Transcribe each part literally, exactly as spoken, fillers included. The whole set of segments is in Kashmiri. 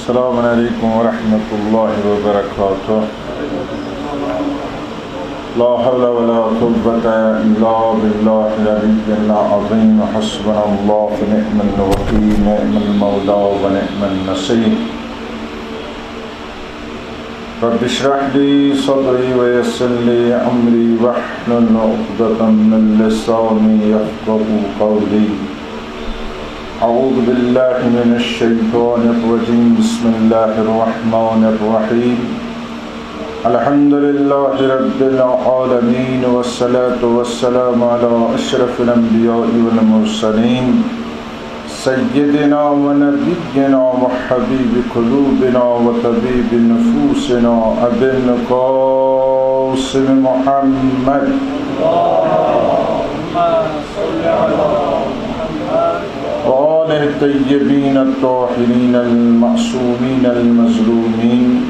السلام عليكم ورحمة الله وبركاته. لا حول ولا قوة إلا بالله العلي العظيم. حسبنا الله ونعم الوكيل، نعم المولى ونعم النصير. رب اشرح لي صدري ويسر لي أمري واحلل عقدة من لساني يفقهوا قولي. أعوذ بالله من الشيطان الرجيم. بسم الله الرحمن الرحيم. الحمد لله رب العالمين، والصلاة والسلام على أشرف الأنبياء والمرسلين، سيدنا ونبينا وحبيب قلوبنا وطبيب نفوسنا أبي القاسم محمد وآله الطيبين الطاهرين المعصومين المظلومين.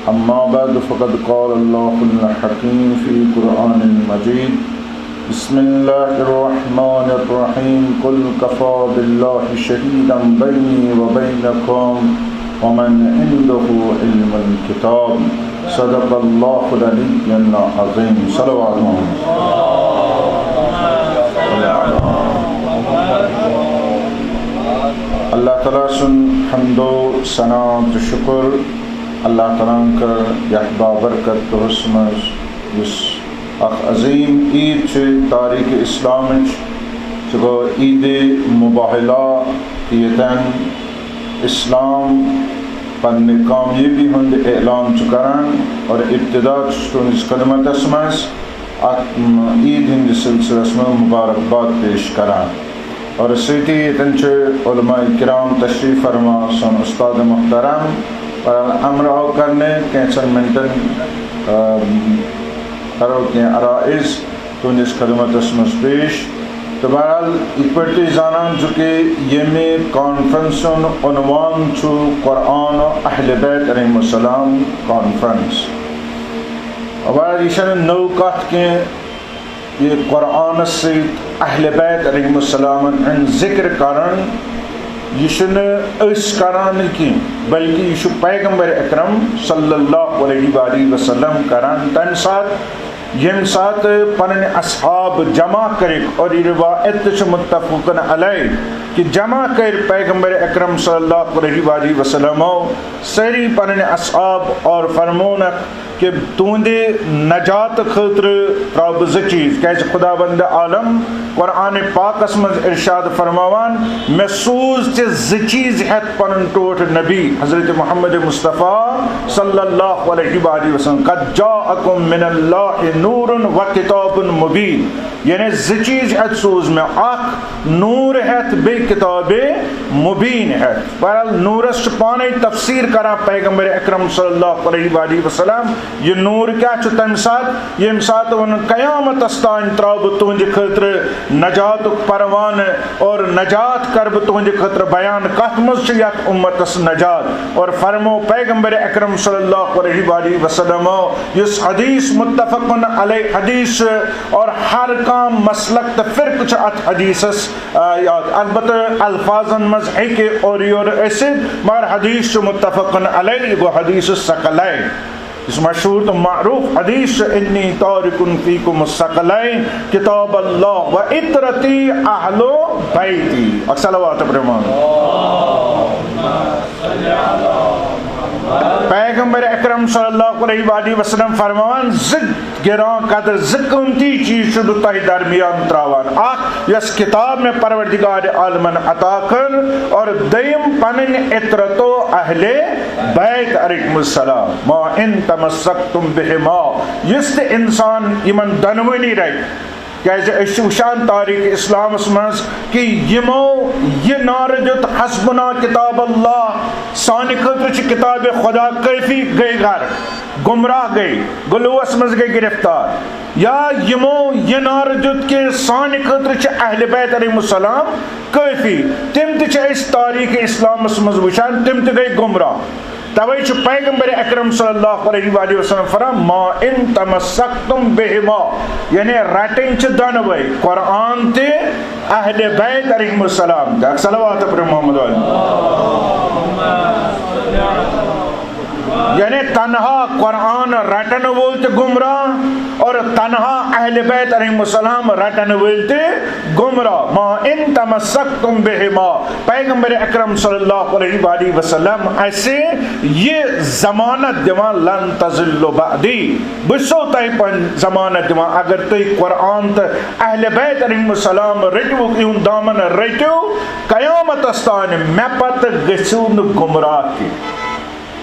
أما بعد، فقد قال الله الحكيم في القرآن المجيد: بسم الله الرحمن الرحيم. قل كفى بالله شهيدا بيني وبينكم ومن عنده علم الكتاب. صدق الله العلي العظيم. صلوات محمد. اللہ تعالیٰ سُنٛد حمد و ثنا تہٕ شُکُر۔ اللہ تعالیٰ ہن کٔر یتھ بابرکت دۄہس منٛز، یُس اکھ عظیم عید چھِ تاریخ اسلامٕچ، سُہ گوٚو عید مباہلہ، تہٕ ییٚتٮ۪ن اسلام پننہِ کامیٲبی ہُنٛد اعلان چھُ کران اور ابتدا چھُ تُہنٛدِس خدمتس منٛز اتھ عید ہٕنٛدِس سلسلس منٛز مبارکباد پیش کران۔ اور سۭتی ییٚتٮ۪ن چھِ علماء کرام تشریف فرما، سون استاد محترم، بہرحال امر آو کرنہٕ کینٛژن منٹن، آ، کرو کینٛہہ عرائض تُہنٛدِس خدمتس منٛز پیش۔ تہٕ بہرحال یِتھ پٲٹھۍ تُہۍ زانان چھِو کہِ ییٚمہِ کانفرنس ہُنٛد عنوان چھُ قرآن و اہل بیت علیہم السلام کانفرنس۔ بہرحال یہِ چھَنہٕ نٔو کتھ کینٛہہ، یہِ قرآنس سۭتۍ اہل بیت علیہم السلامن ہُنٛد ذکر کرُن، یہِ چھِنہٕ أسۍ کران کینٛہہ، بلکہِ یہِ چھُ پیغمبر اکرم صلی اللہ علیہ وآلہ وسلم کران۔ تمہِ ساتہٕ، ییٚمہِ ساتہٕ پنٕنۍ اصحاب جمع کٔرِکھ، اور یہِ روایت تہِ چھِ متفقن علیہ کہِ جمع کٔرۍ پیغمبر اکرم صلی اللہ علیہ وآلہ وسلمو سٲری پنٕنۍ اصحاب اور فرمونکھ کہ تُہنٛدِ نجات خٲطرٕ ترٛاوٕ بہٕ زٕ چیٖز، کیازِ خداوند عالم قرآن پاکس منٛز ارشاد فرماوان، مےٚ سوٗز ژےٚ زٕ چیٖز ہٮ۪تھ پنُن ٹوٹھ نبی حضرت محمد مصطفیٰ صلی اللہ علیہ وآلہ وسلم، قد جاءکم من اللہ نور و کتاب مبین، یعنی زٕ چیٖز ہٮ۪تھ سوٗز مےٚ، اکھ نور ہٮ۪تھ بیٚیہِ کتاب مبین ہٮ۪تھ۔ بہرحال نورس چھُ پانے تفسیر کران پیغمبر اکرم صلی اللہ علیہ وآلہ وسلم۔ یہِ نور کیٛاہ چھُ؟ تمہِ ساتہٕ ییٚمہِ ساتہٕ ووٚنُن، قیامتس تام ترٛاوٕ بہٕ تُہنٛدِ خٲطرٕ نجاتُک پروانہٕ اور نجات کرٕ بہٕ تُہنٛدِ خٲطرٕ بیان، کتھ منٛز چھُ یتھ امتس نجات۔ اور فرمو پیغمبر اکرم صلی اللہ علیہ وآلہ وسلم، یُس حدیث متفقن علیہ حدیث چھُ اور ہر کانٛہہ مسلک تہٕ فرقہٕ چھُ اتھ حدیثس آ، یاد۔ البتہ الفاظن منٛز ہیٚکہِ اورٕ یورٕ ٲسِتھ، مگر حدیث چھُ متفقن علیہ، یہِ گوٚو حدیث ثقلین۔ یُس مشہوٗر تہٕ معروٗف حدیث چھُ، انی تارکن فیکم الثقلین، کتاب اللہ و عترتی اہل بیتی۔ اکھ صلوات برٛونٛہہ۔ پیغمبر اکرم صلی اللہ علیہ وآلہ وسلم فرماوان، زٕ گران قدر زٕ قۭمتی چیٖز چھُس بہٕ تۄہہِ درمیان ترٛاوان۔ اکھ، یۄس کتاب مےٚ پروردگار عالمن عطا کٔر، اور دوٚیِم پنٕنۍ عترت و اہل بیت علیہم السلام۔ ما ان تمسکتم بہما، یُس تہِ انسان یِمن دۄنوٕنی رٹہِ، کیازِ أسۍ چھِ وٕچھان تاریخ اسلامس منٛز کہِ یِمو یہِ نعرٕ دیُت، حسبنا کتاب اللہ، سانہِ خٲطرٕ چھِ کتاب خدا کٲفی، گٔے غرق، گمراہ گٔے، گلوس منٛز گٔے گرفتار۔ یا یِمو یہِ نعرٕ دیُت کہِ سانہِ خٲطرٕ چھِ اہل بیت علیہم السلام کٲفی، تِم تہِ چھِ أسۍ تاریخ اسلامس منٛز وٕچھان، تِم تہِ گٔے گمراہ۔ توے چھُ پیغمبر اکرم صلی اللہ علیہ وآلہ وسلم فرماوان، ما ان تمسکتم بہما، یعنی رٹٕنۍ چھِ دۄنوے، قرآن تہِ اہل بیت علیہم السلام تہِ۔ اکھ صلوات پرِ محمد علی۔ تنہا قرآن رٹن وول تہِ گمراہ اور تنہا اہل بیت علیہم السلام رٹن وول تہِ گمراہ۔ ما ان تمسکتم بہما، پیغمبر اکرم صلی اللہ علیہ وآلہ وسلم اسہِ یہ ضمانت دِوان، لن تضلوا بعدی، بہٕ چھُسو تۄہہِ پنٕنۍ ضمانت دِوان، اگر تُہۍ قرآن تہٕ اہل بیت علیہم السلام رٔٹِو، یِہُنٛد دامن رٔٹِو، قیامتس تام مےٚ پتہٕ گٔژھِو نہٕ گمراہ کینٛہہ۔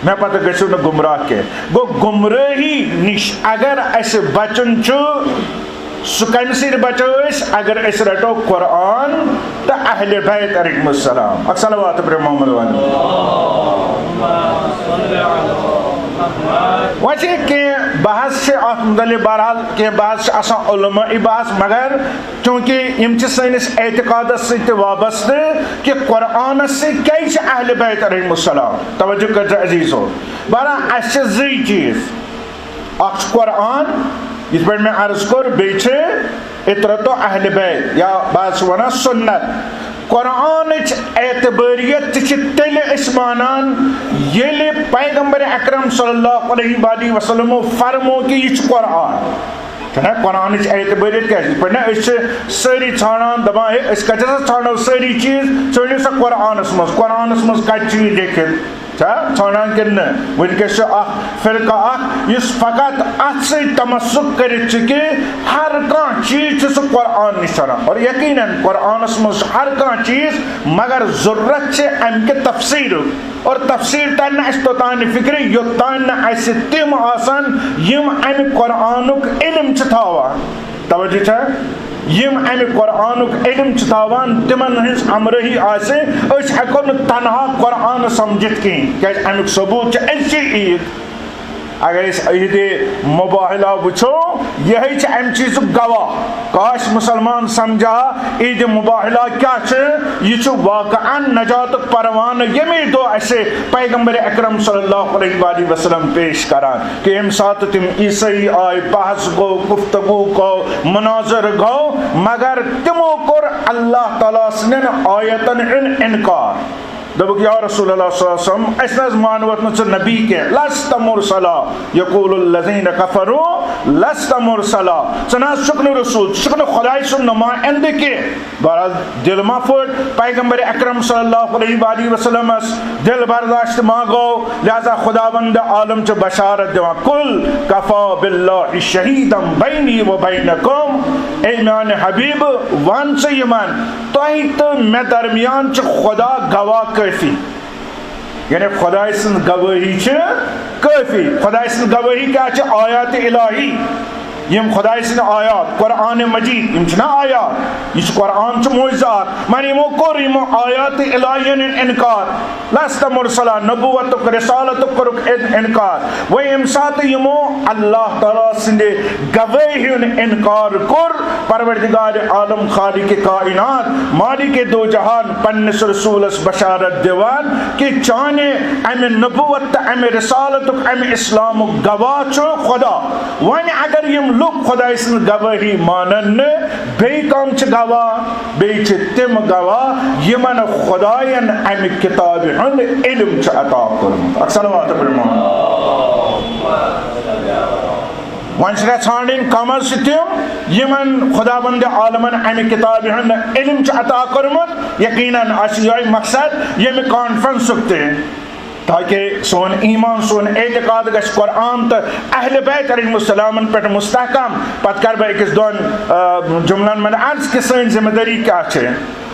مےٚ پتہٕ گٔژھِو نہٕ گمراہ کینٛہہ۔ گوٚو، گمرٲہی نِش اگر اسہِ بچُن چھُ، سُہ کمہِ سۭتۍ بچو أسۍ؟ اگر أسۍ رٹو قرآن تہٕ اہل بیت علیہم السلام۔ اکھ صلوات پر محمد والے۔ وۄنۍ چھِ کینٛہہ بحث چھِ اتھ متعلق، بہرحال کینٛہہ بحث چھِ آسان علمائی بحث، مگر چونکہ یِم چھِ سٲنِس اعتقادس سۭتۍ تہِ وابستہٕ کہِ قرآنس سۭتۍ کیٛازِ چھِ اہل بیت علیہم السلام۔ توجہ کٔرۍزیو عزیزو، بہرحال اسہِ چھِ زٕے چیٖز، اکھ چھُ قرآن، یِتھ پٲٹھۍ مےٚ عرض کوٚر، بیٚیہِ چھِ عترت و اہل بیت، یا بعض چھِ ونان سنت۔ قرآنٕچ اعتبٲریت تہِ چھِ تیٚلہِ أسۍ مانان، ییٚلہِ پیغمبر اکرم صلی اللہ علیہ وآلہ وسلمو فرمو کہِ یہِ چھُ قرآن۔ چھُنہ قرآنٕچ اعتبٲریت کیٛاہ چھِ؟ یِتھ پٲٹھۍ نہ أسۍ چھِ سٲری ژھانڈان، دپان، ہے، أسۍ کتہِ ہسا ژھانڈو سٲری چیٖز؟ ژھٲنڈِو سا قرآنس منٛز، قرآنس منٛز کتہِ چھُ یہِ لیکھِتھ؟ چھا ژھانڈان کِنہٕ نہٕ؟ وٕنکیٚس چھُ اکھ فرقہ اکھ، یُس فقط اتھ سۭتۍ تمسک کٔرِتھ چھُ کہِ ہر کانٛہہ چیٖز چھُ سُہ قرآن نِش ژھانڈان۔ اور یقیناً قرآنس منٛز چھُ ہر کانٛہہ چیٖز، مگر ضرورت چھِ امہِ کہِ تفسیٖرُک۔ اور تفسیٖر ترِ نہٕ اسہِ توٚتام فکرِ، یوٚتام نہٕ اسہِ تِم آسن، یِم امہِ قرآنُک علم چھِ تھاوان۔ توجہ چھا؟ یِم امہِ قرآنُک علم چھِ تھاوان، تِمن ہٕنٛز ہمرٲہی آسہِ، أسۍ ہٮ۪کو نہٕ تنہا قرآن سمجھِتھ کِہیٖنۍ، کیازِ امیُک ثبوت چھُ أزچی عیٖد۔ اگر أسۍ عیٖدِ مباہلہ وٕچھو، یِہوٚے چھِ امہِ چیٖزُک گواہ۔ کاش مسلمان سمجھا عیٖدِ مباہلہ کیٛاہ چھِ۔ یہِ چھُ واقعاً نجاتُک پروانہٕ، ییٚمے دۄہ اسہِ پیغمبر اکرم صلی اللہ علیہ وآلہ وسلم پیش کران۔ کہ ییٚمہِ ساتہٕ تِم عیسٲیی آے، بحث گوٚو، گفتگو گوٚو، مناظر گوٚو، مگر تِمو کوٚر اللہ تعالیٰ سٕنٛدٮ۪ن آیتن ہُنٛد انکار۔ دوٚپُکھ، یا رسول اللہ صلی اللہ علیہ وسلم، أسۍ نہ حظ مانوتھ نہٕ ژٕ نبی کینٛہہ، لست مرسلا، یقول الذین کفروا لست مرسلا، ژٕ نہ حظ چھُکھ نہٕ رسول، ژٕ چھُکھ نہٕ خدایہِ سُنٛد نمایندٕ کینٛہہ۔ بہرحال، دل ما پھٹ، پیغمبر اکرم صلی اللہ علیہ وآلہ وسلمس دل برداشت ما گوٚو، لہذا خداوند عالم چھُ بشارت دِوان، قل کفی باللہ شہیدا بینی و بینکم، اے میانہِ حبیب، ون ژٕ یِمن، تۄہہِ تہٕ مےٚ درمیان چھُ خدا گواہ کٲفی۔ یعنی خدایہِ سٕنٛز گوٲہی چھِ کٲفی۔ خدایہِ سٕنٛز گوٲہی کیٛاہ چھِ؟ آیات الہی۔ یِم خدایہِ سٕنٛدۍ آیات، قرآن مجید، یِم چھِنہ آیات؟ یہِ چھُ قرآن، چھُ معجزہ اکھ۔ مگر یِمو کوٚر یِمو آیات الہیَن ہُنٛد انکار۔ لست مرسلا، نبوتُک، رسالتُک کوٚرُکھ ان-، انکار۔ وۄنۍ ییٚمہِ ساتہٕ یِمو اللہ تعالیٰ سٕنٛدِ گوٲہی ہُنٛد انکار کوٚر، پروردگار عالم، خالق کائنات، مالک دو جہان پننِس رسولس بشارت دِوان کہ چانہِ امہِ نبوت تہٕ امہِ رسالتُک، امہِ اسلامُک گواہ چھُ خدا۔ وۄنۍ اگر یِم لُکھ خدایہِ سٕنٛز گوٲہی مانن نہٕ، بیٚیہِ کم چھِ گواہ؟ بیٚیہِ چھِ تِم گواہ یِمن خداین امہِ کتابہِ ہُنٛد علم چھُ عطا کوٚرمُت۔ اکھ صلوات پرمو۔ وۄنۍ چھِ مےٚ ژھانڈٕنۍ کم حظ چھِ تِم، یِمن خداوند عالمن امہِ کتابہِ ہُنٛد علم چھُ عطا کوٚرمُت۔ یقیناً آسہِ یِہوٚے مقصد ییٚمہِ کانفرنسُک تہِ، تاکہ سون ایمان، سون اعتقاد گژھِ قرآن تہٕ اہل بیت علیہم السلامن پٮ۪ٹھ مستحکم۔ پتہٕ کرٕ بہٕ أکِس دۄن، آ، جملن منٛز عرض کہِ سٲنۍ ذمہ دٲری کیٛاہ چھِ۔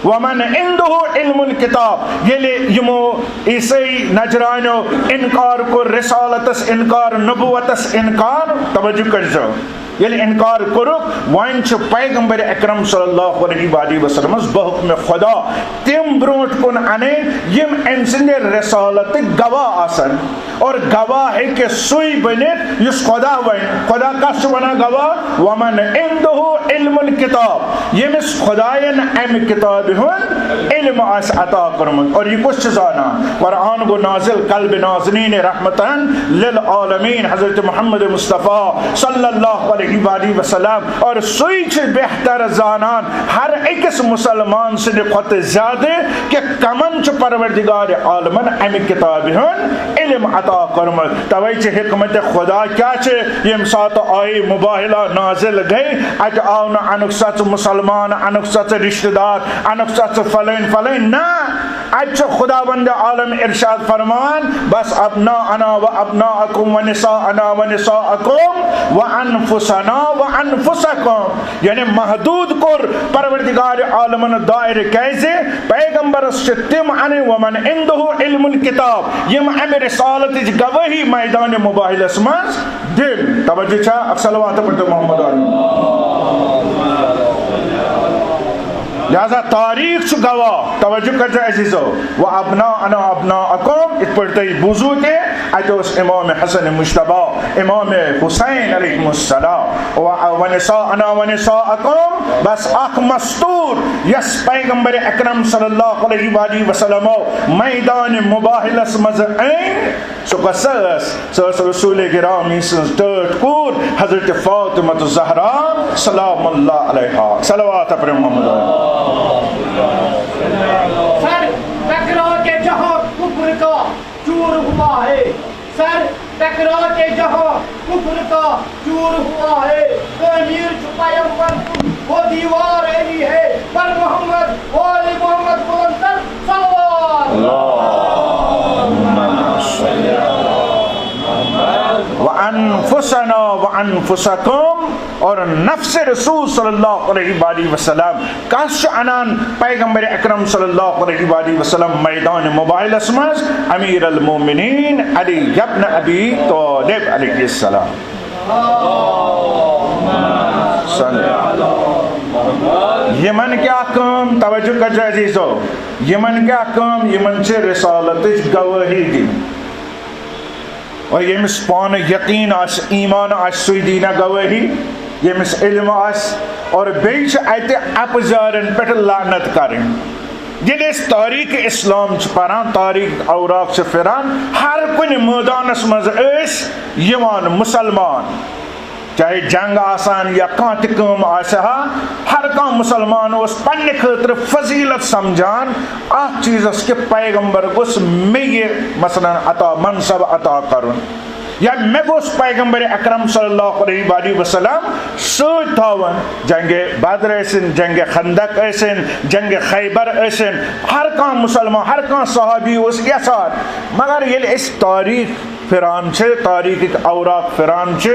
ومن عندہ علم الکتاب، ییٚلہِ یِمو عیسٲئی نجرانیو انکار کوٚر، رسالتس انکار، نبوتس انکار، توجہ کٔرزیو، ییٚلہِ انکار کوٚرُکھ، وۄنۍ چھُ پیغمبر اکرم صلی اللہ علیہ وآلہ وسلمس بحکم خدا تِم برونٛٹھ کُن انٕنۍ یِم أمۍ سٕنٛدِ رسالتٕکۍ گواہ آسن۔ اور گواہ ہیٚکہِ سُے بٔنِتھ یُس خدا ونہِ۔ خدا کس چھُ ونان گواہ؟ ومن عندہ علم الکتاب، ییٚمِس خداین امہِ کتابہِ ہُنٛد علم آسہِ عطا کوٚرمُت۔ اور یہِ کُس چھُ زانان؟ قرآن گوٚو نازل قلب نازنین رحمتن للعالمین حضرت محمد مصطفیٰ صلی اللہ علیہ علیہ وآلہ وسلم، اور سُے چھُ بہتر زانان ہر أکِس مسلمان سٕنٛدِ کھۄتہٕ زیادٕ کہِ کمن چھُ پروردگار عالمن امہِ کتابہِ ہُنٛد علم عطا کوٚرمُت۔ توے چھِ حکمت خدا کیٛاہ چھِ، ییٚمہِ ساتہٕ آیہِ مباہلہ نازل گٔے، اتہِ آو نہٕ انُک سا ژٕ مسلمان، انُک سا ژٕ رشتہٕ دار، انُک سا ژٕ فلٲنۍ فلٲنۍ، نہ۔ اتہِ چھُ خداوند عالم ارشاد فرمان، بس ابناءنا و ابناءکم و نساءنا و نساءکم و انفسنا و انفسکم۔ یعنی محدود کوٚر پروردگار عالمن دائرٕ۔ کیازِ؟ پیغمبرس چھِ تِم انٕنۍ، ومن عندہ علم الکتاب، یِم امہِ رسالتٕچ گوٲہی میدان مباہلس منٛز دِن۔ توجہ چھا؟ اکھ صلوات پٔرِو محمد علی۔ لہذا تاریخ چھُ گواہ، توجہ کٔرۍزیو عزیزو، و ابناءنا ابناءکم، یِتھ پٲٹھۍ تۄہہِ بوٗزوٕ تہِ، اتہِ اوس امام حسن مجتبیٰ، امام حسین علیہ السلام، و، و نساءنا و نساءکم، بس اکھ مستور یس پیغمبر اکرم صلی اللہ علیہ وآلہ وسلمو میدان مباہلس منٛز أنۍ، سۄ کۄس ٲس؟ سۄ ٲس رسول گرامی سٕنٛز ٹٲٹھ کوٗر حضرت فاطمہ الزہرا سلام اللہ علیہا۔ صلوات پٔرِو محمد۔ سر ٹکرا کے جہاں کفر کا چور ہوا ہے، سر ٹکرا کے جہاں کفر کا چور ہوا ہے، تعمیر چھپایا ہوا، وہ دیوار علی ہے، پر محمد، آل محمد بلند تر صلوات۔ وانفسنا وانفسکم، اور نفس رسول صلی اللہ علیہ وآلہ وسلم۔ کس چھُ انان پیغمبر اکرم صلی اللہ علیہ وآلہ وسلم میدان مباہلس منٛز؟ امیر المومنین علی ابن ابی طالب علیہ السلام۔ صلی۔ یِمن کیٛاہ کٲم؟ توجہ کٔرۍزیو عزیزو، یِمن کیٛاہ کٲم؟ یِمن چھِ رسالتٕچ گوٲہی دِنۍ۔ اور ییٚمِس پانہٕ یقین آسہِ، ایمان آسہِ، سُے دی نہ گوٲہی، ییٚمِس علم آسہِ۔ اور بیٚیہِ چھِ اتہِ اپزارن پٮ۪ٹھ لعنت کرٕنۍ۔ ییٚلہِ أسۍ تاریخ اسلام چھِ پران، تاریخ اوراق چھِ پھران، ہر کُنہِ مٲدانس منٛز ٲسۍ یِوان مسلمان، چاہے جنگ آسان یا کانٛہہ تہِ کٲم آسہِ ہا، ہر کانٛہہ مسلمان اوس پننہِ خٲطرٕ فضیلت سمجھان اتھ چیٖزس کہِ پیغمبر گوٚژھ مےٚ یہِ مثلاً عطا، منصب عطا کرُن، یا مےٚ گوٚژھ پیغمبر اکرم صلی اللہ علیہ وآلہ وسلم سۭتۍ تھاوُن۔ جنگ بدر ٲسِن، جنگ خندق ٲسِن، جنگ خیبر ٲسِن، ہر کانٛہہ مسلمان، ہر کانٛہہ صحابی اوس یژھان۔ مگر ییٚلہِ أسۍ تاریخ پھران چھِ، تاریخٕکۍ اوراق پھران چھِ،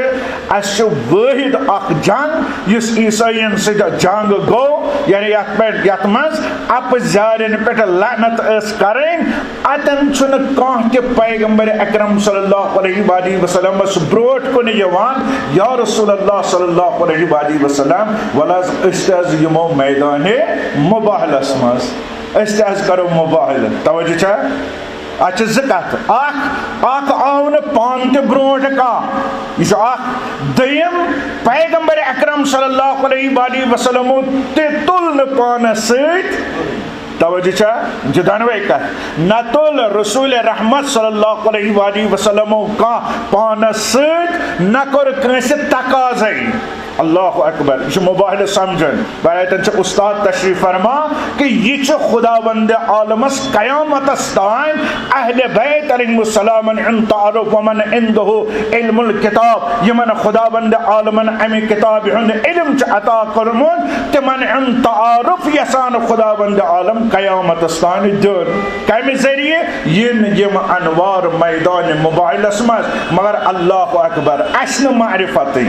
اسہِ چھُ وٲحد اکھ جنگ، یُس عیسٲیین سۭتۍ جنگ گوٚو، یعنی یتھ پٮ۪ٹھ، یتھ منٛز اپزارٮ۪ن پٮ۪ٹھ لعنت ٲس کرٕنۍ، اتٮ۪ن چھُنہٕ کانٛہہ تہِ پیغمبر اکرم صلی اللہ علیہ وآلہ وسلمس برونٛٹھ کُن یِوان، یا رسول اللہ صلی اللہ علیہ وآلہ وسلم، ولہٕ حظ أسۍ تہِ حظ یِمو میدانِ مباہلس منٛز، أسۍ تہِ حظ کرو مباہلہٕ۔ توجہ چھا؟ اتھ چھِ زٕ کتھٕ۔ اکھ، اکھ آو نہٕ پانہٕ تہِ برونٛٹھ کانٛہہ۔ یہِ چھُ اکھ۔ دوٚیِم، پیغمبر اکرم صلی اللہ علیہ وآلہ وسلمو تہِ تُل نہٕ پانس سۭتۍ۔ توجہ چھا؟ یہِ چھِ دۄنوَے کتھ۔ نہ تُل رسول رحمت صلی اللہ علیہ وآلہ وسلمو کانٛہہ پانس سۭتۍ، نہ کوٚر کٲنٛسہِ تقاضے۔ اللہ اکبر، یہِ چھُ مباہلہٕ سمجھُن۔ بہرحال، اتٮ۪ن چھُ استاد تشریف فرما کہ یہِ چھُ خداوند عالمس قیامتس تام اہل بیت علیہم السلام ان تعارف ومن عندہ علم الکتاب، یِمن خداوند عالمن امہِ کتابہِ ہُنٛد علم چھُ عطا کوٚرمُت، تِمن ان تعارف یژھان خداوند عالم قیامتس تام دیُن۔ کمہِ ذٔریعہٕ؟ یِن یِم انوار میدان مباہلس منٛز، مگر اللہ اکبر، اسہِ نہٕ معرفتٕے۔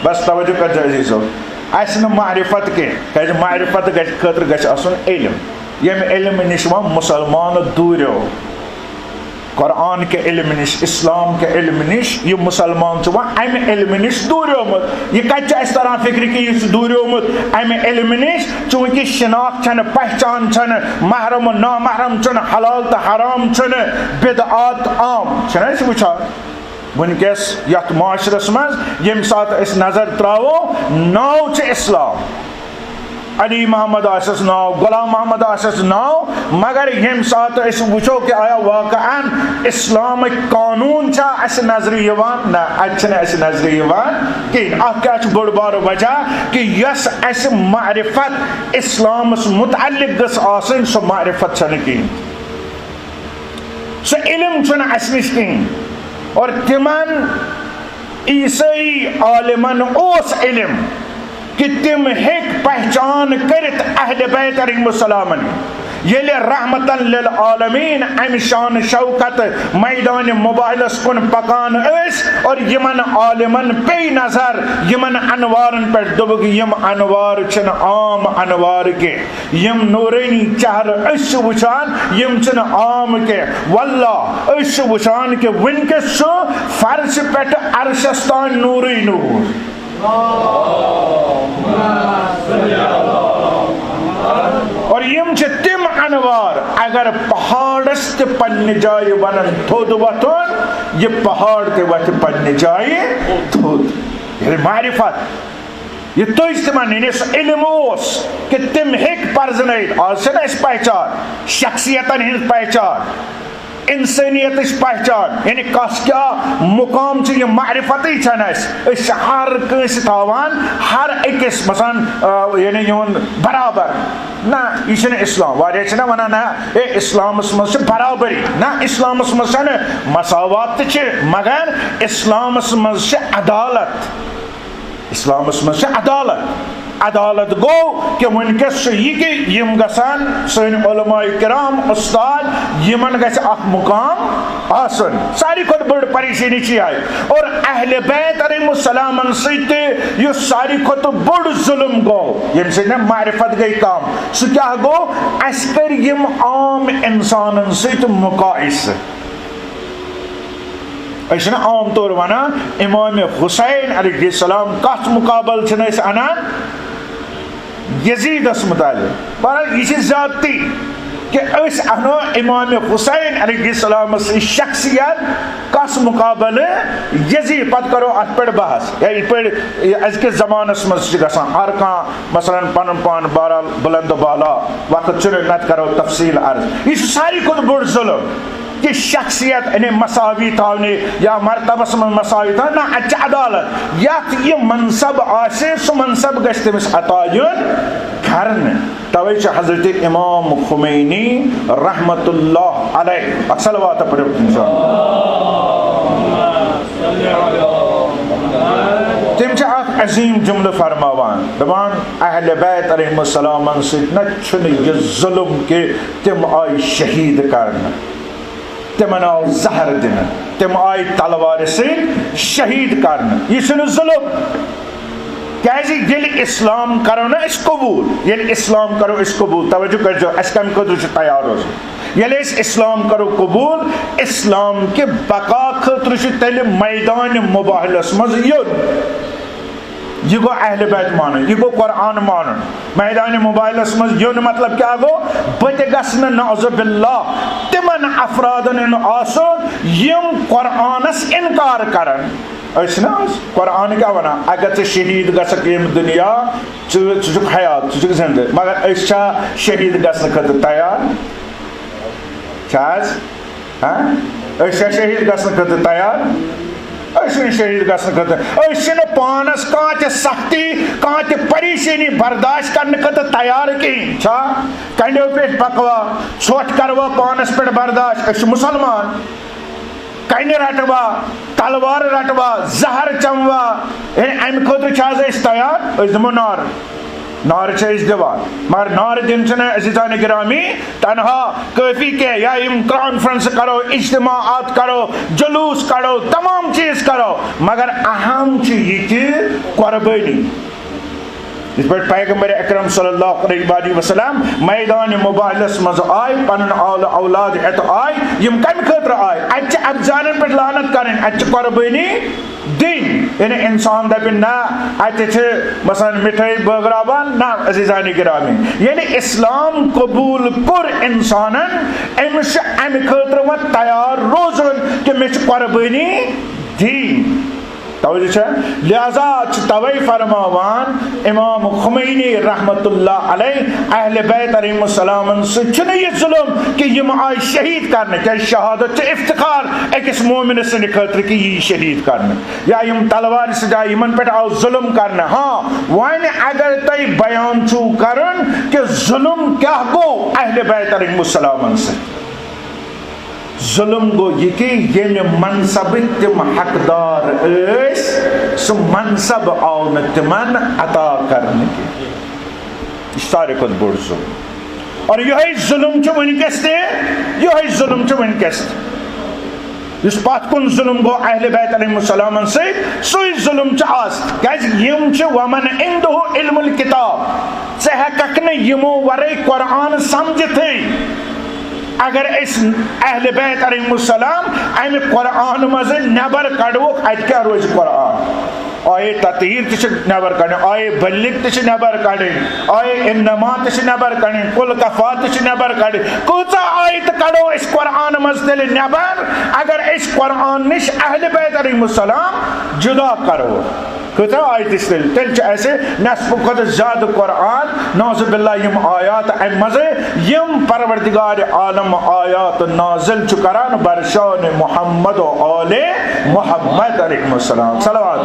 بس توجہ کٔرۍزیو عزیزو، اسہِ نہٕ معرفت کینٛہہ، کیازِ معرفت گژھِ، خٲطرٕ گژھِ آسُن علم۔ ییٚمہِ علمہٕ نِش وۄنۍ مسلمان دوٗریو، قرآن کہِ علمہٕ نِش، اسلام کہِ علمہٕ نِش، یہِ مسلمان چھُ وۄنۍ امہِ علمہٕ نِش دوٗریومُت۔ یہِ کتہِ چھُ اسہِ تران فکرِ کہِ یہِ چھُ دوٗریومُت امہِ علمہٕ نِش؟ چوٗنٛکہِ شناخت چھنہٕ، پہچان چھنہٕ، محرم و نامحرم چھُنہٕ، حلال تہٕ حرام چھُنہٕ، بدعات عام چھِنہٕ أسۍ وٕچھان۔ وٕنکیٚس یتھ معاشرس منٛز ییٚمہِ ساتہٕ أسۍ نظر تراوو، ناو چھُ اسلام، علی محمد آسٮ۪س ناو، غلام محمد آسٮ۪س ناو، مگر ییٚمہِ ساتہٕ أسۍ وٕچھو کہِ آیا واقعاً اسلامٕکۍ قانوٗن چھا اَسہِ نظرِ یِوان؟ نہ، اَتہِ چھِنہٕ اَسہِ نظرِ یِوان کِہیٖنۍ۔ اَتھ کیٛاہ چھُ بوٚڑ بارٕ وجہ؟ کہِ یۄس اَسہِ معرفت اسلامس متعلق گٔژھ آسٕنۍ، سۄ معرفت چھَنہٕ کِہیٖنۍ۔ سُہ علم چھُنہٕ اَسہِ نِش کِہیٖنۍ۔ اور تِمن عیسٲیی عالمن اوس علم کہِ تِم ہیٚکۍ پہچان کٔرِتھ اہل بیت علیہم السلامن۔ ییٚلہِ رحمتن للعالمین امہِ شان شوکت میدان مباہلس کُن پکان ٲسۍ اور یِمن عالمن پیٚیہِ نظر یِمن انوارن پٮ۪ٹھ، دوٚپُکھ، یِم انوار چھِنہٕ عام انوار کینٛہہ۔ یِم نورانی چہرٕ أسۍ چھِ وٕچھان، یِم چھِنہٕ عام کینٛہہ۔ واللہ، أسۍ چھِ وٕچھان کہِ وٕنکیٚس چھُ فرشہِ پٮ۪ٹھ عرشس تام نورٕے نور۔ اور یِم چھِ تِم انوار، اگر پہاڑس تہِ پننہِ جایہِ ونن تھوٚد وۄتھُن، یہِ پہاڑ تہِ وۄتھِ پننہِ جایہِ تھوٚد۔ یعنی معرفت۔ یہِ تُج تِمن، یعنی سُہ علم اوس کہِ تِم ہیٚکۍ پرزنٲیِتھ۔ آز چھَنہٕ اَسہِ پہچان، شخصیتن ہٕنٛز پہچان، انسٲنیتٕچ پہچان، یعنی کس کیٛاہ مقام چھُ، یہِ معرفتٕے چھَنہٕ اَسہِ۔ أسۍ چھِ ہر کٲنٛسہِ تھاوان، ہر أکِس، مثلاً، آ، یعنی یِہُنٛد برابر۔ نہ، یہِ چھُنہٕ اسلام۔ واریاہ چھِنہ وَنان، نہ، اے، اسلامس منٛز چھِ برابری۔ نہ، اسلامس منٛز چھَنہٕ، مساوات تہِ چھِ، مگر اسلامس منٛز چھِ عدالت۔ اسلامس منٛز چھِ عدالت۔ عدالت گوٚو کہِ وٕنکیٚس چھُ یہِ کہِ یِم گژھن سٲنۍ علماء کرام، استاد، یِمن گژھِ اکھ مقام آسُن۔ ساروی کھۄتہٕ بٔڑ پریشٲنی چھِ یِہے۔ اور اہل بیت علیہم السلامن سۭتۍ تہِ یُس ساروی کھۄتہٕ بوٚڑ ظلم گوٚو، ییٚمہِ سۭتۍ مےٚ معرفت گٔے کم، سُہ کیٛاہ گوٚو؟ اَسہِ کٔرۍ یِم عام انسانن سۭتۍ مقایسہٕ۔ أسۍ چھِنہ عام طور وَنان، امام حسین علیہ السلام کَتھ مقابل چھِنہٕ أسۍ اَنان؟ یزیدس متعلق۔ بہرحال، یہِ چھِ زیادتی کہِ أسۍ اَنو امام حسین علیہ السلامس سٕنٛز شخصیت کَس مقابل یزید، پتہٕ کرو اَتھ پٮ۪ٹھ بحث۔ یا یِتھ پٲٹھۍ یہِ أزکِس زمانس منٛز چھِ گژھان، ہر کانٛہہ مثلاً پنُن پان بہرحال بلند و بالا وقت چھُنہٕ، نتہٕ کرو تفصیل عرض۔ یہِ چھُ ساروی کھۄتہٕ بوٚڑ ظلم۔ کہِ شخصیت یعنی مساوی تھاونہِ یا مرتبس منٛز مساوی تھاونہِ، نہ، اتہِ چھِ عدالت۔ یتھ یہِ منصب آسہِ، سُہ منصب گژھِ تٔمِس عطا یُن کرنہٕ۔ توے چھُ حضرت امام خمینی رحمت اللہ علیہ، اکھ صلوات پٔرِو انشاءاللہ۔ تِم چھِ اکھ عظیم جملہٕ فرماوان، دپان، اہل بیت علیہم السلامن سۭتۍ نہ چھُنہٕ یہِ ظلم کہِ تِم آیہِ شہید کرنہٕ۔ تِمن آو زہر دِنہٕ، تِم آیہِ تلوارِ سۭتۍ شہید کرنہٕ۔ یہِ چھُنہٕ ظلم۔ کیازِ ییٚلہِ اسلام کرو نہ أسۍ قبول، ییٚلہِ اسلام کرو أسۍ قبول، توجہ کٔرزیو، اَسہِ کَمہِ خٲطرٕ چھُ تیار روزُن؟ ییٚلہِ أسۍ اسلام کرو قبول، اسلام کہِ بقا خٲطرٕ چھُ تیٚلہِ میدانِ مباہلس منٛز یُن۔ یہِ گوٚو اہل بیت مانُن، یہِ گوٚو قرآن مانُن۔ میدانِ مباہلس منٛز یُن مطلب کیٛاہ گوٚو؟ بہٕ تہِ گژھٕ نہٕ نعوذ باللہ تِمن افرادن ہُنٛد آسُن یِم قرآنس انکار کرن۔ أسۍ چھِنہ آز قرآن کیٛاہ ونان؟ اگر ژٕ شہید گژھکھ ییٚمہِ دُنیا، ژٕ، ژٕ چھُکھ حیات، ژٕ چھُکھ زندٕ، مگر أسۍ چھا شہید گژھنہٕ خٲطرٕ تیار؟ چھا حظ؟ ہاں؟ أسۍ چھا شہید گژھنہٕ خٲطرٕ تیار؟ أسۍ چھِنہٕ شہید گژھنہٕ خٲطرٕ، أسۍ چھِنہٕ پانس کانٛہہ تہِ سختی، کانٛہہ تہِ پریشٲنی برداشت کرنہٕ خٲطرٕ تیار کِہیٖنۍ۔ چھا؟ کنڈیو پٮ۪ٹھ پکوا، ژھۄٹھ کروا پانس پٮ۪ٹھ برداشت؟ أسۍ چھِ مسلمان۔ کنہِ رٹوا، تلوار رٹوا، زہر چموا، یعنی امہِ خٲطرٕ چھِ حظ أسۍ تیار؟ أسۍ دِمو نعرٕ۔ نعرٕ چھِ أسۍ دِوان، مگر نعرٕ دِنۍ چھِنہٕ عزیزان گرامی تنہا کٲفی کینٛہہ، یا یِم کانفرنس کرو، اجتماعات کرو، جلوس کرو، تمام چیز کرو، مگر اہم چھُ یہِ کہِ قربٲنی۔ یِتھ پٲٹھۍ پیغمبر اکرم صلی اللہ علیہ وآلہ وسلم میدان مباہلس منٛز آے، پنُن آل اولاد ہٮ۪تھ آے، یِم کمہِ خٲطرٕ آے؟ اتہِ چھِ ابزانن پٮ۪ٹھ لعنت کرٕنۍ، اتہِ چھِ قربٲنی دِنۍ۔ یعنی انسان دپہِ نہ، اتہِ چھِ مثلاً مِٹھٲے بٲگراوان، نہ عزیزان گرامی، ییٚلہِ اسلام قبول کوٚر انسانن، أمِس چھُ امہِ خٲطرٕ وۄنۍ تیار روزُن کہِ مےٚ چھِ قربٲنی دِنۍ۔ توجہ چھا؟ لہذا چھُ توے فرماوان امام خمینی رحمت اللہ علیہ، اہل بیت علیہم السلامن سۭتۍ چھُنہٕ یہِ ظلم کہِ یِم آیہِ شہید کرنہٕ، کیازِ شہادت چھِ افتخار أکِس مومنہٕ سٕنٛدِ خٲطرٕ کہِ یہِ یی شہید کرنہٕ، یا یِم تلوارِ سۭتۍ آیہِ، یِمن پٮ۪ٹھ آو ظلم کرنہٕ۔ ہاں، وۄنۍ اگر تۄہہِ بیان چھُو کرُن کہِ ظلم کیٛاہ گوٚو اہل بیت علیہم السلامن سۭتۍ، ظلم گوٚو یہِ کہِ ییٚمہِ منصبٕکۍ تِم حقدار ٲسۍ، سُہ منصب آو نہٕ تِمن عطا کرنہٕ کینٛہہ۔ یہِ چھُ ساروی کھۄتہٕ بوٚڑ ظلم۔ اور یِہوٚے ظلم چھُ وٕنکیٚس تہِ، یِہوٚے ظلم چھُ وٕنکیٚس تہِ۔ یُس پتھ کُن ظلم گوٚو اہل بیت علیہم السلامن سۭتۍ، سُے ظلم چھُ آز۔ کیازِ یِم چھِ ومن عندہ علم الکتاب۔ ژٕ ہیٚککھ نہٕ یِمو ورٲے قرآن سمجھتھٕے۔ اگر أسۍ اہل بیت علیہم السلام امہِ قرآن منٛزٕ نٮ۪بر کڑوکھ، اتہِ کیٛاہ روزِ قرآن؟ آیے تطہیر تہِ چھِ نٮ۪بر کڑٕنۍ، آیے بلغ تہِ چھِ نٮ۪بر کڑٕنۍ، آیے انما تہِ چھِ نٮ۪بر کڑٕنۍ، کل کفا تہِ چھِ نٮ۪بر کڑٕنۍ۔ کۭژاہ آیتہٕ کڑو أسۍ قرآن منٛز تیٚلہِ نٮ۪بر، اگر أسۍ قرآن نِش اہل بیت علیہم السلام جدا کرو؟ کۭژاہ آیتہٕ چھِ تیٚلہِ؟ تیٚلہِ چھِ اَسہِ نٮ۪صفہٕ کھۄتہٕ زیادٕ قرآن، نعوذ باللہ، یِم آیات اَمہِ منٛزٕ، یِم پروردگار عالم آیات نازل چھُ کران برشان محمد و آل محمد علیہ السلام۔ صلوات۔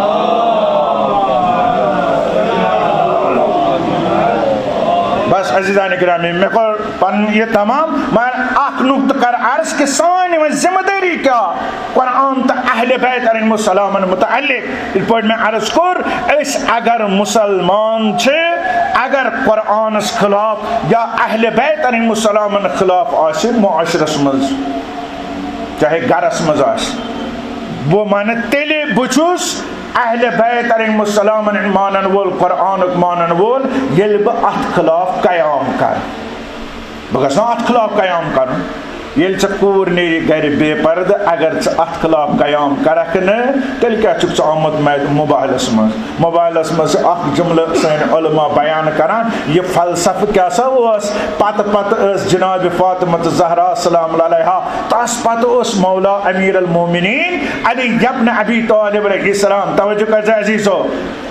بس عزیزان گرامی، مےٚ کوٚر پنُن یہِ تمام، مگر اکھ نقطہٕ کر عرض کہِ سٲنۍ وۄنۍ ذمہ دٲری کیٛاہ؟ قرآن تہٕ اہل بیت علیہم السلامن متعلق، یِتھ پٲٹھۍ مےٚ عرض کوٚر، أسۍ اگر مسلمان چھِ، اگر قرآنس خلاف یا اہل بیت علیہم السلامن خلاف آسہِ معاشرس منٛز، چاہے گرس منٛز آسہِ، بہٕ ونہٕ تیٚلہِ، بہٕ چھُس اہل بیت علیہم السلامن مانن وول، قرآنُک مانن وول، ییٚلہِ بہٕ اتھ خلاف قیام کرٕ۔ بہٕ گژھٕ نا اتھ خلاف قیام کرُن۔ ییٚلہِ ژےٚ کوٗر نیرِ گرِ بے پردٕ، اگر ژٕ اتھ خلاف قیام کرکھ نہٕ، تیٚلہِ کیٛاہ چھُکھ ژٕ آمُت مے-، موبایلس منٛز؟ موبایلس منٛز چھِ اکھ جملہٕ سٲنۍ علماء بیان کران، یہِ فلسفہٕ کیٛاہ سا اوس؟ پتہٕ پتہٕ ٲس جناب فاطمہ زہرا سلام اللہ علیہا، تس پتہٕ اوس مولا امیر المومنین علی ابن ابی طالب علیہ السلام۔ توجہ کٔرزِ عزیزو،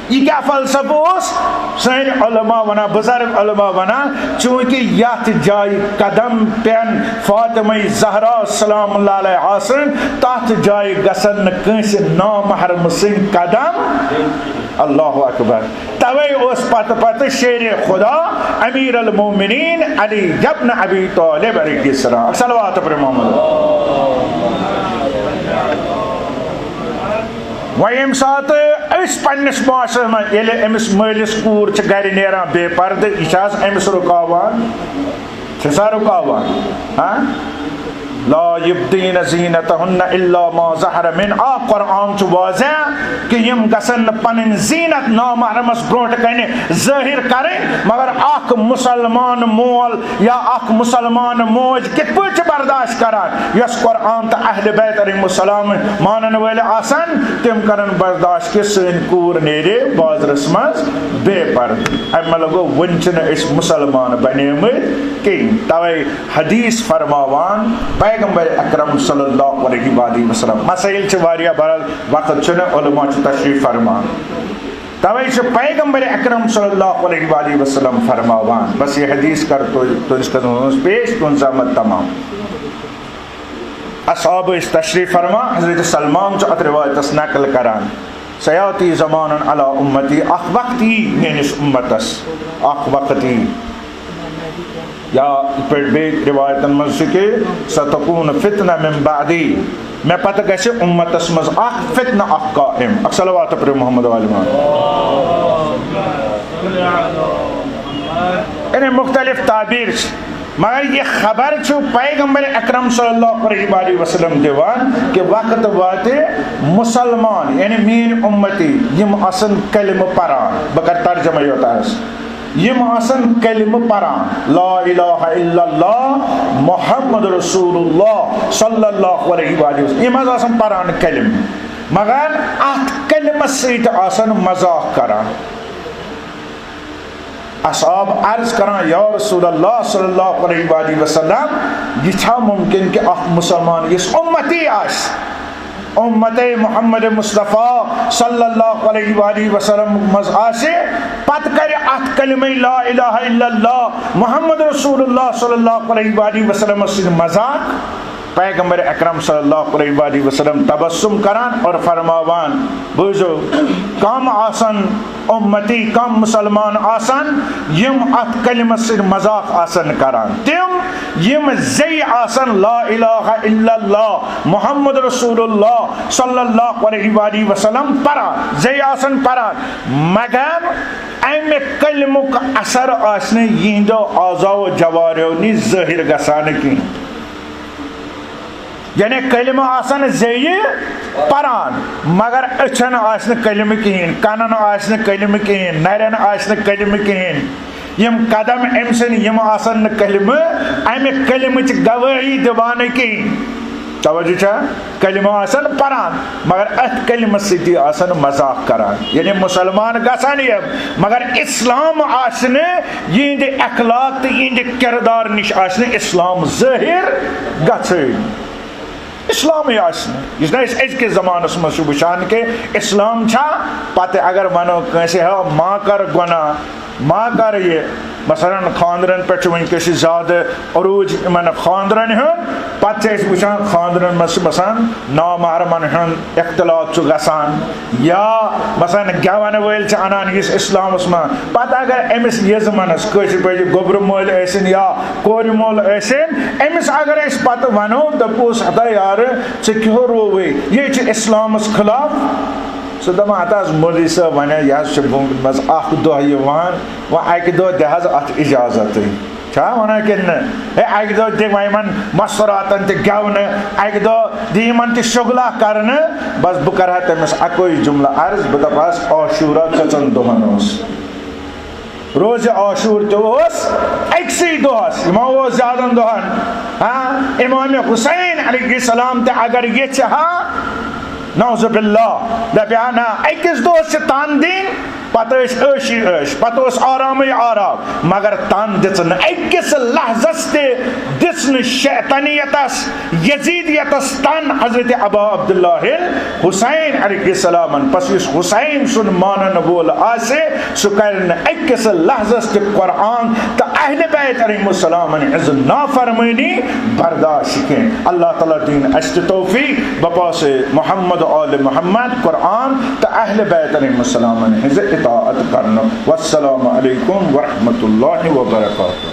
یہِ کیٛاہ فلسفہٕ اوس؟ سٲنۍ علماء ونان، بزرگ علماء ونان، چونکہ یتھ جایہِ قدم پٮ۪ن فاطمہ زہرا سلام اللہ علیہا سٕنٛد، تتھ جایہِ گژھن نہٕ کٲنٛسہِ نامحرم سٕنٛدۍ قدم۔ اللہ اکبر۔ توے اوس پتہٕ پتہٕ شیر خدا امیر المومنین علی ابن ابی طالب علیہ السلام۔ صلوات پر محمد۔ وۄنۍ ییٚمہِ ساتہٕ أسۍ پننِس معاشرس منٛز، ییٚلہِ أمِس مٲلِس کوٗر چھِ گرِ نیران بے پردٕ، یہِ چھِ حظ أمِس رُکاوان؟ چھِ سا رُکاوان؟ ہاں؟ لا یبدین زینتہن الا ما ظہر من۔ آ، قرآن چھُ واضح کہِ یِم گژھن نہٕ پنٕنۍ زینت نامحرمس برونٛٹھ کنہِ ظٲہر کرٕنۍ، مگر اکھ مسلمان مول یا اکھ مسلمان موج کِتھ پٲٹھۍ چھِ برداشت کران؟ یۄس قرآن تہٕ اہل بیت علیہم السلام مانن وٲلۍ آسن، تِم کرن برداشت کہِ سٲنۍ کوٗر نیرِ بازرس منٛز بے پردٕ۔ امہِ مطلب گوٚو، وُنہِ چھِنہٕ أسۍ مسلمان بنیمٕتۍ کِہیٖنۍ۔ توے حدیث فرماوان پیغمبر اکرم صلی اللہ علیہ وآلہ وسلم، مسائل چھِ واریاہ، بہرحال وقت چھُنہٕ، علماء چھِ تشریف فرمان۔ توے چھُ پیغمبر اکرم صلی اللہ علیہ وآلہ وسلم فرماوان، بس یہِ حدیث کر تو تُہنٛدِس خدمتس منٛز پیش، تُہنٛد زحمت تمام۔ اصحاب ٲسۍ تشریف فرما، حضرت سلمان چھُ اتھ روایتس نقل کران، سیاتی زمانن علی امتی، اکھ وقت یی میٲنِس امتس، اکھ وقت یی۔ یا یِتھ پٲٹھۍ بیٚیہِ روایتن منٛز چھُ کہِ ستکون فتنہ من بعدی، مےٚ پتہٕ گژھِ امتس منٛز اکھ فتنہ اکھ قائم۔ اکھ صلوات پٔرِو محمد عالمان۔ یعنی مختلف تعبیر چھِ، مگر یہِ خبر چھُ پیغمبر اکرم صلی اللہ علیہ وآلہ وسلم دِوان کہِ وقت واتہِ مسلمان، یعنی میٲنۍ امتی، یِم آسن کلمہٕ پران۔ بہٕ کرٕ ترجمہ یوت عرض۔ یِم آسن کلمہٕ پران، لا الہ الا اللہ محمد رسول اللہ صلی اللہ علیہ وآلہ وسلم، یِم حظ آسن پران کلمہٕ، مگر اتھ کلمس سۭتۍ آسن مذاق کران۔ اصحاب عرض کران، یا رسول اللہ صلی اللہ علیہ وآلہ وسلم، یہِ چھا ممکن کہ اکھ مسلمان یُس امتی آسہِ، امت محمد مصطفیٰ صلی اللہ علیہ وآلہ وسلم منٛز آسہِ، پتہٕ کرِ اتھ کلمہ لا الہ الا اللہ محمد رسول اللہ صلی اللہ علیہ وآلہ وسلم سۭتۍ مذاق، پیغمبر اکرم صلی اللہ علیہ وآلہ وسلم تبسم کران اور فرماوان، بوٗزِو، کم آسن امتی، کم مسلمان آسن یم اتھ کلمس سۭتۍ مذاق آسن کران، تم یم زیٚیہِ آسن لا الہ الا اللہ محمد رسول اللہ صلی اللہ علیہ وآلہ وسلم پران، زیٚیہِ آسن پران، مگر امہِ کلمُک اثر آسہِ نہٕ یِہنٛدیو اعضاء و جوارحو نِش ظٲہِر گژھان کینٛہہ۔ یعنی کلمہٕ آسن زیٚیہِ پران، مگر أچھن آسہِ نہٕ کلمہٕ کِہیٖنۍ، کنن آسہِ نہٕ کلمہٕ کِہیٖنۍ، نرٮ۪ن آسہِ نہٕ کلمہٕ کِہیٖنۍ۔ یِم قدم أمۍ سٕنٛدۍ، یِم آسن نہٕ کلمہٕ، امہِ کلمٕچ گوٲہی دِوان کِہیٖنۍ۔ توجہ چھا؟ کلمہٕ آسن پران، مگر اتھ کلمس سۭتی آسن مذاق کران، یعنی مسلمان گژھن یِم، مگر اسلام آسہِ نہٕ یِہنٛدِ اخلاق تہٕ یِہنٛدِ کردار نِش آسہِ نہٕ اسلام ظٲہِر گژھٕنۍ۔ اسلامٕے آسہِ نہٕ۔ یُس نہٕ أسۍ أزکِس زمانس منٛز چھِ وٕچھان کہِ اسلام چھا، پتہٕ اگر ونو کٲنٛسہِ، ہا، ما کر گۄناہ، ما کر یہِ، مثلاً خاندرن پٮ۪ٹھ چھُ وٕنکیٚس یہِ زیادٕ عروج یِمن خاندرن ہُنٛد، پتہٕ چھِ أسۍ وٕچھان خاندرن منٛز چھِ مثلاً نامحرمن ہُنٛد اختلاط چھُ گژھان، یا مثلاً گٮ۪وَن وٲلۍ چھِ اَنان یُس اِسلامَس منٛز۔ پَتہٕ اگر أمِس یزمَنَس، کٲشِر پٲٹھۍ گوٚبرٕ مٲلۍ ٲسِن یا کورِ مول ٲسِن، أمِس اگر أسۍ پَتہٕ وَنو، دَپوس، "ہتا یارٕ، ژےٚ کیٛاہ رووُے؟ یے چھُ اِسلامَس خلاف۔" سُہ دَپان، "ہتا حظ مولوی صٲب وَنیٛا، یہِ حظ چھُ بُمبہِ منٛز اَکھ دۄہ یِوان، وۄنۍ اَکہِ دۄہ دِ حظ اَتھ اِجازتٕے۔" چھا وَنان کِنہٕ نہٕ؟ ہے، اَکہِ دۄہ دِ وۄنۍ یِمَن مَستوٗراتَن تہِ گٮ۪ونہٕ، اَکہِ دۄہ دِ یِمَن تہِ شُغلہ کَرنہٕ۔ بَس، بہٕ کَرٕ ہا تٔمِس اَکُے جُملہٕ عرض، بہٕ دَپہٕ ہَس، عاشوٗرا کٔژَن دۄہَن اوس؟ روزِ عاشوٗر تہِ اوس أکسٕے دۄہَس، یہِ ما اوس زیادَن دۄہَن؟ ہاں، اِمام حُسین علیہ السلام تہِ اگر ییٚژھِ ہا، نعوذ باللہ، دَپہِ ہا، نہ، أکِس دۄہَس چھِ تَن دِنۍ، پتہٕ ٲسۍ عٲشی عٲش، پتہٕ اوس آرامٕے آرام، مگر تن دِژ نہٕ أکِس لحظس تہِ، دِژ نہٕ شیطانیتس، یزیدیتس تن حضرت ابا عبداللہ حسین علیہ السلامن۔ پس یُس حسین سُنٛد مانن وول آسہِ، سُہ کرِ نہٕ أکِس لحظس تہِ قرآن تہٕ اہل بیت علیہم السلامن ہٕنٛز نافرمٲنی برداشت کینٛہہ۔ اللہ تعالیٰ دِیِن اَسہِ تہِ توفیق، بہٕ پاسے محمد آل محمد، قرآن تہٕ اہل بیت علیہم السلامن ہٕنٛز اطاعت کرنُک۔ والسلام علیکم ورحمۃ اللہ وبرکاتہ۔